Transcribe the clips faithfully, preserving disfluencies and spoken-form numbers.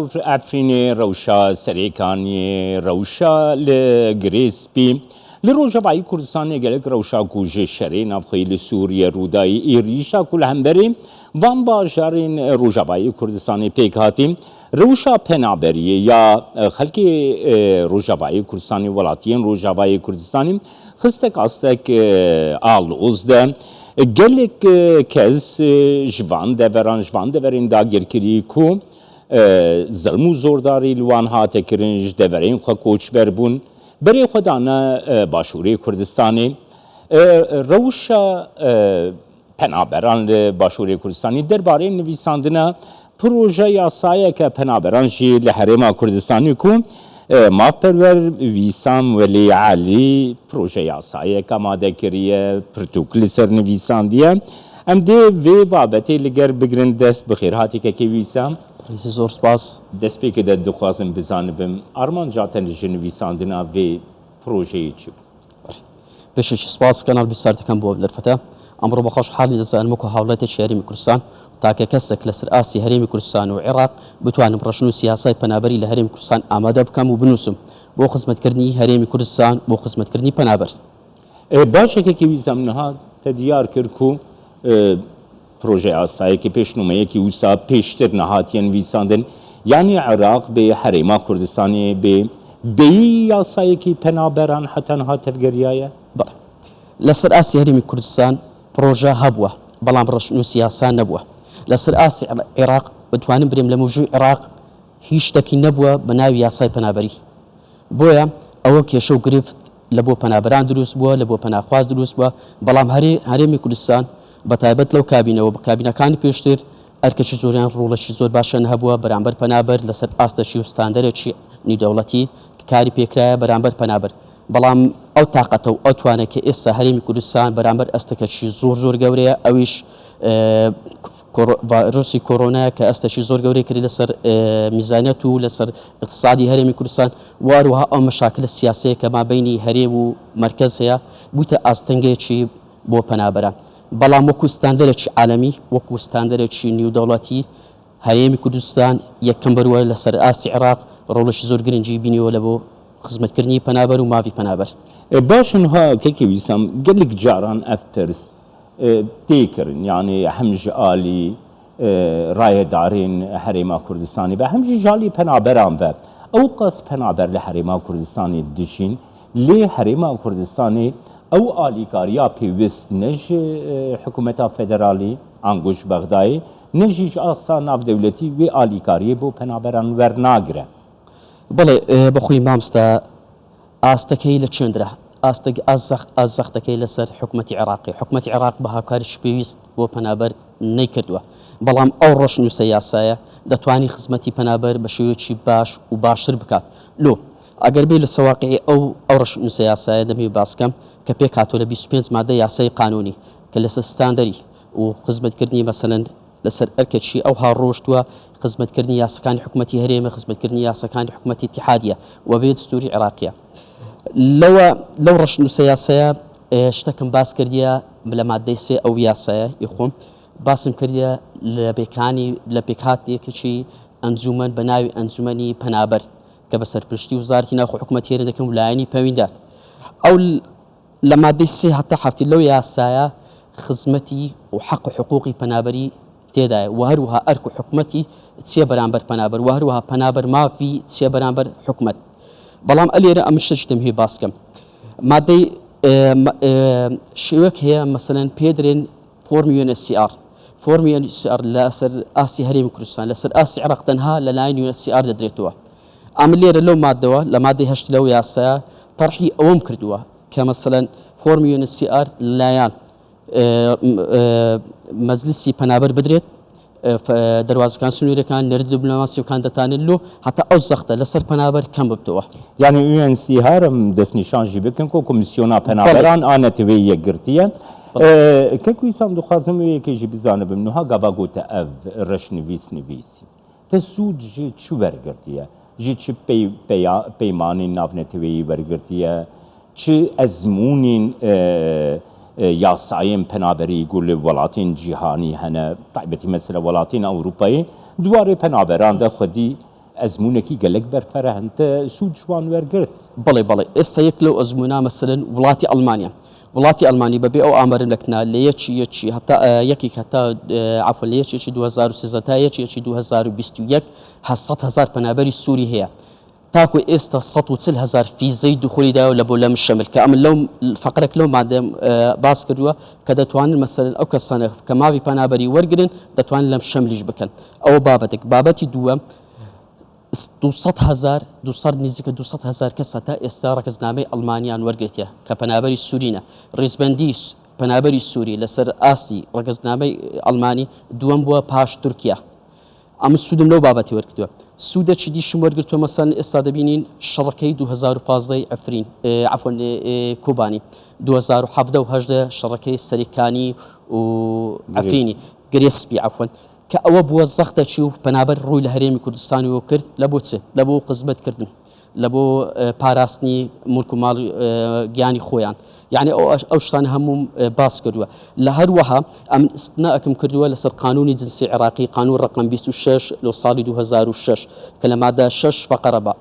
Efrînê, rewşa Serêkaniyê, rewşa li Girê Spî. Li Rojavayê Kurdistanê gelek rewşa ku ji şerê navxweyî li Sûriye rûdayî, êrîşa ku li hemberî van bajarên Rojavayê Kurdistanê pêk hatî, rewşa penaberiyê ya, e, xelkê, e, Rojavayê Kurdistanê, welatiyên Rojavayê Kurdistanê xistek astek, e, aloz de. Gelek, e, kes, e, ji van deveran, ji van deverên dagirkirî ku, e, zilm û zordarî li wan hate kirin, ji deverên xwe koçber bûn, berê xwe dane, e, Başûrê Kurdistanê. E, rewşa, e, penaberan li Başûrê Kurdistanê derbarê nivîsandina proje yasayeke penaberan jî li Herêma Kurdistanê ku, e, mafperwer Wîsam Welî Elî proje yasayek amade kiriye, pirtûk li ser nivîsandiye. Em dê vê babetê li ger bigirin dest. Bi xêr hatî kekê Wîsam. Rîsî zor spas. Destpêkê de dixwazim bizanibim, armanca te ji nivîsandina vê projeyê çi bû? Pêşekî spas Kanal Bîsar dikim bo ev derfete. Emro bi xweşhalî dizanim wekû hawletê ji Herêmê Kurdistan, ta ke kesek li ser asî Herêmê Kurdistan û Iraq bitwanim reşn û siyasayê penaberî li Herêmê Kurdistan amade bikim û binûsim. Bo xizmetkirinî Herêmê Kurdistan, bo xizmetkirinî penaber. E, baş e kekê Wîsam, niha te diyar kir ku, e, proje yasayekî, pêşnûmeyekî wisa pêştir nehatiye nivîsandin. Yanî Iraq bê, Herêma Kurdistanê bê, bêyî yasayekî penaberan heta niha tevgeriyaye? Bele. Li ser asî Herêmê Kurdistan proje hebûye, belam reşn û siyasa nebûye. Li ser asî Iraq, bitwanim birêm li mûjû Iraq hîç ştekî nebûye bi navî yasayê penaberî. Boye ew kêşe û girîft li bo penaberan dirûst bûye, li bo penaxwaz dirûst bûye. Belam herê-, Herêmê Kurdistan, bi taybet lew kabîne û bi kabînekanî pêştir, erkekî zoriyan, rolekî zor baş hebûye beramber penaber, li ser astekî û standerekî nîdewletî karî pêkiraye beramber penaber. Belam ew taqete û ew twane ke êsta Herêmê Kurdistan beramber astekekî zor zor gewre ye, ewîş, e, koro-, vîrusî korona ke astekî zor gewre kirî li ser, e, mîzaniyet û li ser îqtisadî Herêmê Kurdistan, û her wiha ew meşakil siyasî ke mabeynî herêm û merkez heye, bûte astengekî bo penaberan. Belam wekû standerekî alemî, wekû standerekî nîwdewletî, Herêmê Kurdistan yekem berwe li ser astî Iraq, rolekî zor girincî bîniwe li bo xizmetkirinî penaber û mafî penaber. E, baş e, niha kekê Wîsam, gelek caran ev pirs, e, tê kirin, yanî hem ji alî, e, rayedarên Herêma Kurdistanê ve, hem jî ji alî penaberan ve. Ew qas penaber li Herêma Kurdistanê dijîn, lê Herêma Kurdistanê ew alîkariya pêwist ne ji, e, hikûmeta federalî, ango ji Bexdayê, ne jî ji asta navdewletî wê alîkariyê bo penaberan wernagire. Belê, e, bi xwe mamoste, astekeyî li çêndir e. Astek-, a zex-, a zextekeyî li ser hikûmetî Iraqê. Hikûmetî Iraq bi hevkarî pêwîst bo penaber neykirdwe. Belam ew reşnûse yasaya detwanî xizmetî penaber bi şêwekî baş û baştir bikat. Lo, eger bê li ser waqiî ew, ew reşnûse yasaya demê bas kem, ke pêk hatû li bîst û pênc madde yasayê qanûnî, ke li ser standerî û xizmetkirinî, meselen, li ser erkekî ew ha rojt we xizmetkirinî yasakanî hikûmetî herême, xizmetkirinî yasakanî hikûmetî îtîhadî ye we bê destûrî Iraqî ye. Lewa, lew reşnûse yasaya, e, ştekim bas kirdiye, li maddeyê sê ew yasaya î xwe basim kirdiye, li pêkanî, li pêkhatiyekî encûmen bi navî Encûmenî Penaber, ke bi serpiriştî Wezarîtî Navxwe hikûmetî herême dikin û layînî pevîndat. Ew Li madeyê sê heta heftê lew yasaya xizmetî û heq û hiqûqî penaberî tê de ye. Û her wiha erk û hikûmetî çiye beramber penaber. Û her wiha penaber mafî çiye beramber hikûmet. Belam e lêre em tiştekî demhê bas kim. Madeyê, e, ma-, e, şêwek heye, meselen, pê dirên formê U N H C R. Formê U N H C R li ser asî Herêmê Kurdistan, li ser asî Iraq tenha li layên U N H C R de dirêtwe. Em lêre lew madde we, li madde heşt lew yasaya terhî ewim kirdiwe. Ke meselen formê U N H C R layan, e, m-, e, meclisî penaber bidrêt, e, f-, e, derwazekan, sinûrekan, nêrî diplomasî kan detanin lo, heta ew zexte li ser penaber kem bibtiwe. Yanî U N H C R em destnîşan jî bikin ku Komîsyona Penaberan a Neteweyê Yekgirtî ye. Belê. E, kek Wîsam, dixwazim wê yekê jî bizanibim, niha gava ku te ev reşnivîs nivîsî, te sûd ji çi wergirtiye? Ji çi pey-, peya-, peymanên navneteweyî wergirtiye? Çi ezmûnên, e, e, yasayên penaberî ku li welatên cîhanî hene, taybetî mesela welatên Ewropayê, di warê penaberan de xwedî ئەزموونێکی گەلێک بەرفرە هەن. تە سوود ji wan wergirt. بەڵێ، بەڵێ. ئێستا یەک لەو ئەزموونە، مەسەلەن، وڵاتی ئەڵمانیا. وڵاتی ئەڵمانی بەبێ ئەو ئامارم لەکنە، لە یەکی یەکی هەتا، ئە، یەکێک هەتا، ئە، عەفوەن، لە یەکی یەکی دوو هەزار و سێزدە تا یەکی یەکی دوو هەزار و بیست و یەک، هە سەد هەزار پەنابەری سووری هەیە. تاکو ئێستا سەد و چل هەزار فیزەی دوخولی دایەوە لە بۆ لەم شەمل، کە ئەمن لەو فەقرێک لەو مادەم، ئە، باس کردووە، کە دەتوانن، مەسەلەن، ئەو کەسانە کە ماوی پەنابەری وەرگرن، دەتوانن لەم شەملیش بکەن. ئەوە بابەتێک. بابەتی دووەم، دوو سەد هەزار، دوو سەد، نزیکە دوو سەد هەزار کەس هەتا ئێستا ڕەگەزنامەی ئەڵمانیان وەرگرتیە، کە پەنابەری سوورینە. ڕیزبەندی س-، پەنابەری سووری لەسەر ئاستی ڕەگەزنامەی ئەڵمانی دووەم بووە پاش تورکیا. ئەم سوودم لەو بابەتی وەرگرتووە. سوودە چی دیشم وەرگرتووە، مەسەلەن، ئێستا دەبینین شەڕەکەی دوو هەزار و پازدە ی عەفرین، ئێ، عەفوەن، ئێ، ئێ، کوبانی، دوو هەزار و حەڤدە و هەژدە شەڕەکەی سەریکانی و عەفرینی، گرێ سپی، عەفوەن، کە ئەوە بووە زەختەکی و پەنابەر ڕووی لە هەرێمی کوردستانی وە کرد، لە بۆ چ؟ لە بۆ خزمەتکردن، لە بۆ، ئێ، پاراستنی ملک و ماڵ، ئێ، گیانی خۆیان. یعنی ئەو، ئەو شتانە هەموو، ئێ، باس کردووە. لە هەروەها ئەم ئستناکم کردووە لەسەر قانونی جنسی عێراقی، قانون ڕقم بیست و شەش لە ساڵی دوو هەزار و شەش، کە لە مادە شەش فەقەرە بە،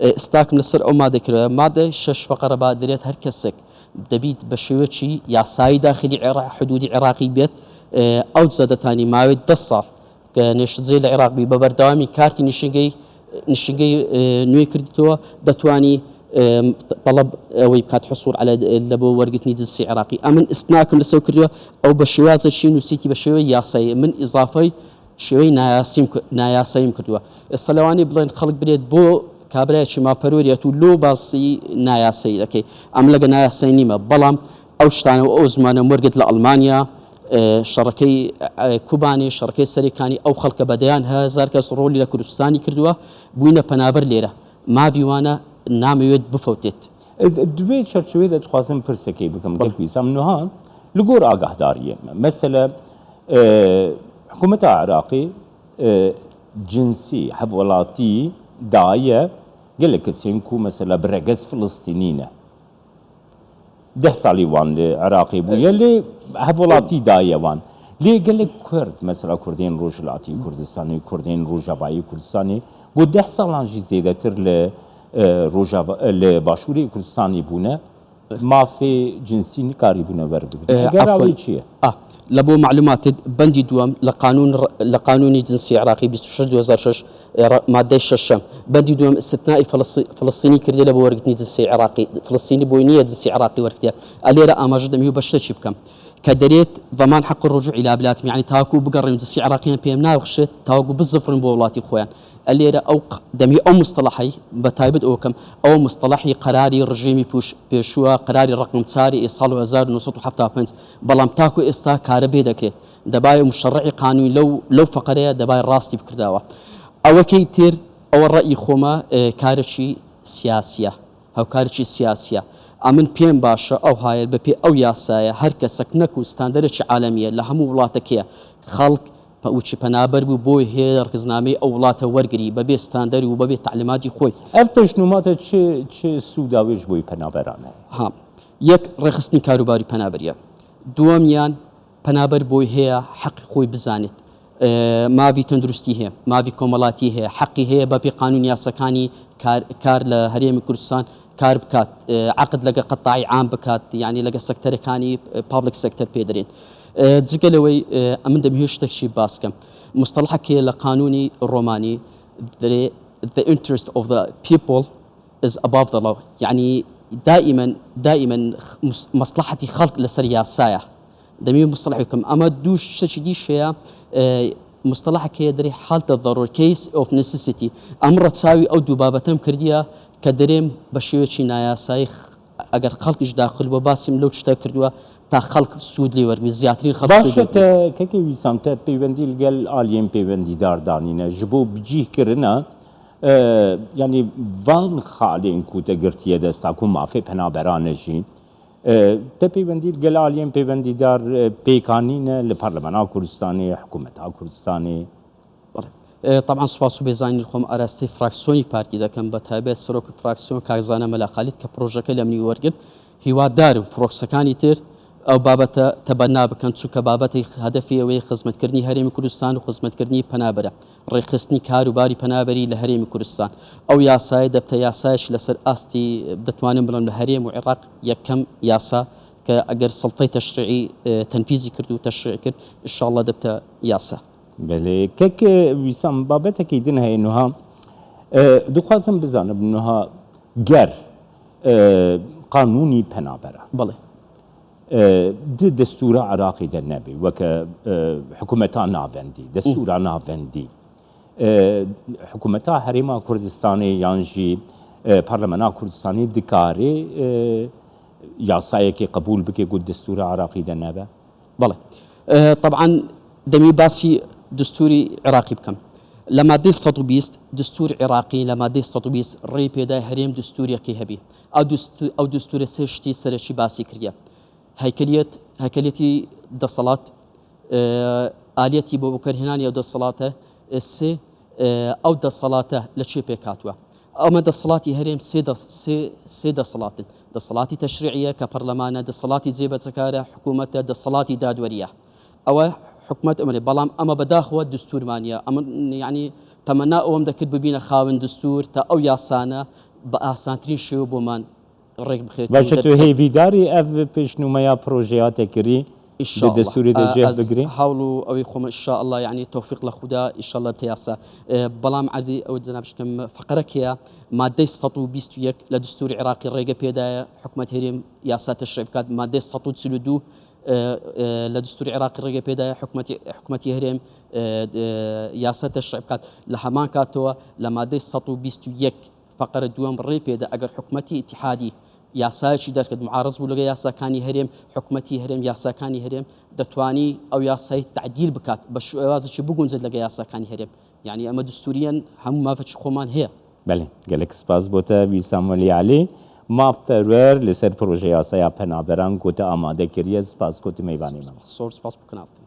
ئێ، ئستاکم لەسەر ئەو مادە کردووە. مادە شەش فەقەرە بە دەرێت هەر کەسێک دەبیت بە شێوەیەکی یاسایی داخلی عێرا-، حدودی عێراقی بێت، ئێ، ئەو جزە دەتانی ماوەی دە ساڵ کە نێشتجێ لە عێراق بی، بە بەردەوامی کارتی نیشتگەی، نیشتگەی، ئێ، نوێ کردیتەوە، دەتوانی، ئێ، تەڵەب ئەوەی بکات، حصول على، لە بۆ وەرگرتنی جنسی عێراقی. ئەمن ئستناکم لەسەر کردووە، ئەو بە شێوازەکی نووسیتی بە شێوەی یاسایی، من ئیزافەی شێوەی نایاسیم ک-، نایاساییم کردووە. ئێستا لەوانەیە بڵێن خەڵک برێت بۆ کابرایەکی ماپەروەریەت و لۆ باسی نایاسایی دەکەی. ئەم لەگە نایاسایی نیمە، بەڵام ئەو شتانە و ئەو زمانە وەرگرت لە ئەڵمانیا، ئێ، شەڕەکەی، ئێ، کوبانی، شەڕەکەی سەریکانی، ئەو خەڵکە بە دەیان هەزار کەس ڕۆلی لە کوردستانی کردووە، بووینە پەنابەر لێرە. ماوی وانە نامەوێت بفەوتێت. Di vê çerçevê de dixwazim pirsekê bikim. Gelek wî zam niha li gor agahdariyê me. Mesele, e, hikûmeta Iraqê, e, cinsî, hevwelatî daye gelek kesên ku mesela bi regez Filistînî ne. Deh salî wan li Iraqê bûye, lê hevwelatî daye wan. Lê gelek Kurd, mesela Kurdên Rojhilatî Kurdistanê, Kurdên Rojavayê Kurdistanê, ku deh salan jî zêdetir li, e, Rojava, li Başûrê Kurdistanê bûne, mafê cinsî nikarîbûne werbigrin. E, Eger a wê çi ye? Ah, لە بۆ معلوماتت، بەندی دووەم لە قانون، لە قانونی جنسی عێراقی بیست و شەش دوو هەزار و شەش، ئێ، ڕە-، مادەی شەشەم، بەندی دووەم استثنائی فلسطی-، فلسطینی کردێ لە بۆ وەرگرتنی جنسی عێراقی. فلسطینی بۆی نییە جنسی عێراقی وەرگرتیە. ئەلێرە ئاماژە دەمی و بە شتێکی بکەم کە دەرێت ضمان حق الرجوع إلى بلادهم، یعنی تاوەکو بگەڕێن جنسی عێراقیان پێم ناوخشێت، تاوەکو بزەفرن بۆ وڵاتی خۆیان. ئەلێرە ئەو ق-، دەمی ئەو مستەڵەحەی بە تایبەت ئەوەکەم، ئەو مستەڵەحی قەراری ڕژێمی پوش-، پێشووە، قەراری ڕقم چاری ئێ ساڵ هەزار و نۆ سەد و حەفتا و پێنج، بەڵام تاکو ئێستا کارە بێ دەکرێت. دەبای مشەڕعی قانونی لەو، لەو فەقەرەیە دەبای ڕاستی بکرداوە. ئەوەکەی تر، ئەوە ڕەئی خۆمە، ئێ، کارێکی سیاسیە، هەوکارێکی سیاسیە. ئەمن پێم باشە ئەو هایە بە پێ ئەو یاسایە هەر کەسەک نەکو ستاندەرێکی عالەمیە لە هەموو وڵاتەکەیە خەڵک پە-، وچی پەنابەر بوو، بۆی هەیە ڕگزنامەی ئەو وڵاتە وەرگری بەبێ ستاندەر و بەبێ تعلیماتی خۆی. Ev pêşnûmate çi, çi sûda wê ji bo penaberan e? Ha, yek, rêxistinî karûbarî penaberî ye. Duwemiyan, penaber boy heye heqî xwe bizanêt. E, mavî tenduristî heye, mavî komelatî heye, heqî heye bepê qanûn yasekani kar, kar li Herêmê Kurdistan kar bikat, e, eqd lege qetayî am bikat, yanî lege sekterekani, e, public sector pê derên. E, cigele wey, e, min demê hê ştek jî bas kim. Mustelehekê li qanûnî romanî derê the interest of the people is above the law. Yanî daimen, daimen mus-, meslehetî xelk li ser yasaya. Demê mustelehê kim. Ama dû şişekî dî şeya, e, mustelehekê derê halte zarur, case of necessity. Em reçawî ew dû babetem kirdiya ke derêm be şêwekî nayasayî x-, eger xelk ji daxil bû, basî min lew tişta kirdiwa, ta xelk sûd lê weribî, ziyatirîn xelk sûd Baş e, weribî. Te kekê Wîsam, te peywendî li gel aliyên peywendîdar danîne. Ji bo bicîhkirina, e, yanî van xalên ku te girtiye desta ku mafê penaberan e jî, e, te peywendî li gel aliyên peywendîdar, e, pêk anîne li Parlemena Kurdistanê, Hikûmeta Kurdistanê. بەڵێ. ئێ، تەبعەن سوپاس و بێزانی خۆم ئاراستەی فراکسیۆنی پارتی دەکەم، بە تایبەت سەرۆکی فراکسیۆن کاک زانا مەلاخالید کە پرۆژەکە لە منی وەرگرت. هیوادارم فرۆکسەکانی تر، ئەو بابەتە تەبەنا بکەن، چونکە بابەتی هەدەفی ئەوەیە خزمەتکردنی هەرێمی کوردستان و خزمەتکردنی پەنابەرە، ڕێکخستنی کار و باری پەنابەری لە هەرێمی کوردستان. ئەو یاسایە دەبتە یاسایەکی لەسەر ئاستی، دەتوانم بڵێم، لە هەرێم و عێراق یەکەم یاسا کە ئەگەر سەڵتەی تەشریعی، ئە، تەنفیزی کرد و تەشریع کرد، ئینشاءاللە دەبتە یاسا. بەڵێ، کەک ویسام، بابەتێکی دن هەیە نوها. ئە، دخوازم بزانم نوها گەر، ئە، قانونی پەنابەرە. بەڵێ. ئە، di destûra Iraqî de nebê, weke, ئە، حکوومەتا ناوەندی، دەستوورا ناوەندی. ئە، حکوومەتا هەرێما کوردستانی یان ژی، ئە، پارلمانا کوردستانی دکارێ، ئە، یاسایەکی قبول بکێ، گوت دەستوورا عراقی de nebe. بەڵێ. ئە، طبعاً دەمی باسی دستوری عێراقی بکەم. لە مادەی سەد و بیست دستور عێراقی، لە مادەی سەد و بیست ڕێ پێدای هەرێم دستورێکی هەبی. ئەو دست-، ئەو دستورە سێ شتی سەرەکی باسی کردە. هەیکەلیەت-، هەیکەلیەتی دەسەڵات، ئە، ئالیەتی بۆ بەکارهێنانی ئەو دەسەڵاتە، ئە، سێ، ئە، ئەو دەسەڵاتە لە چێ پێک هاتووە؟ ئەمە دەسەڵاتی هەرێم سێ دەس-، سێ، سێ دەسەڵاتن. دەسەڵاتی تەشریعیە کە پەرلەمانە، دەسەڵاتی جێبەجەکارە، حکوومەتە، دەسەڵاتی دادوەریە. ئەوە حکومەت ئەمرێ، بەڵام ئەمە بەداخەوە دستورمانە. ئەمە، یعنی، تەمەنا ئەوەم دەکرد ببینە خاوەن دستور تا ئەو یاسانە بە ئاسانترین شێوە بۆمان ڕێک بخێت و باشە، تۆ دەربخێت. هێڤیداری ئەڤ پێشنومەیە پرۆژەیاتێ کردی؟ ئینشاءالله. دەستوری دە ئە، جێ ئەز بگری؟ هەوڵ و ئەوەی خۆمە، ئینشاءالله، یعنی، تەوفیق لە خودا، ئینشاءالله بتە یاسا. ئە، بەڵام عەرزی ئەوە جەنابشکم، فەقەرەکەیە، مادەی سەد و بیست و یەک لە دستوری عێراقی ڕێگە پێدایە حکومەت هەرێم یاسا تەشریع بکات، مادەی سەد و چل و دوو، ئە، ئە، لە دستوری عێراقی ڕێگە پێدایە حکومەتی، حکومەتی هەرێم، ئە، ئە، یاسا تەشریع بکات. لە هەمان کاتەوە لە مادەی سەد و بیست و یەک فەقەرە دووەم ڕێ پێدا، ئەگەر حکومەتی ئیتیحادی یاسایەکی دەرکرد، معارض بوو لەگە یاساکانی هەرێم، حکومەتی هەرێم، یاساکانی هەرێم دەتوانی ئەو یاسای تعدیل بکات، بە شێوازێکی بگونجێت لەگە یاساکانی هەرێم. یعنی، ئەمە دستوریەن هەموو مافێکی خۆمان هەیە. بەڵێ، گەلێک سپاس بۆتە ویسام وەلی عەلی، مافپەروەر لەسەر پرۆژە یاسایا پەنابەران گۆتە ئامادە کردیە. سپاس گۆتە مەیوانی من. سۆر سپاس بۆ کەناڵتن.